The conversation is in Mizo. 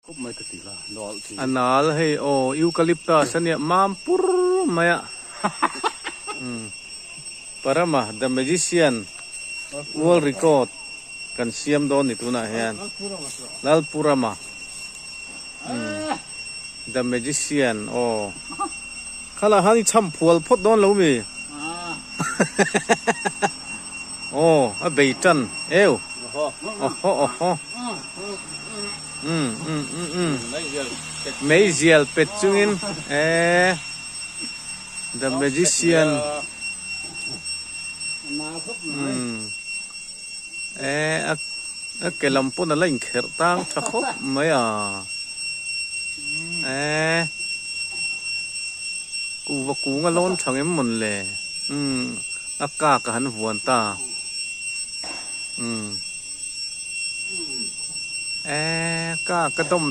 Khawp mai ka ti la, nal thing. A nal hei aw eucalyptus a nia mam pur mai a umm Parama the magician world record kan siam dawn ni tunah hian Lalpurama umm the magician aw khalah khan i cham phual phawt dawn lo mi aw a bei tan eu awhaw awhaw. Umm umm umm umm meizial pet chungin eee the magician umm eee a a ke lam pawn a la inkherh tang tha khawp mai a eee kuhva kung a lawn tha ngem mawn le umm a kak a han vuan ta umm. Eee ka ka dawm.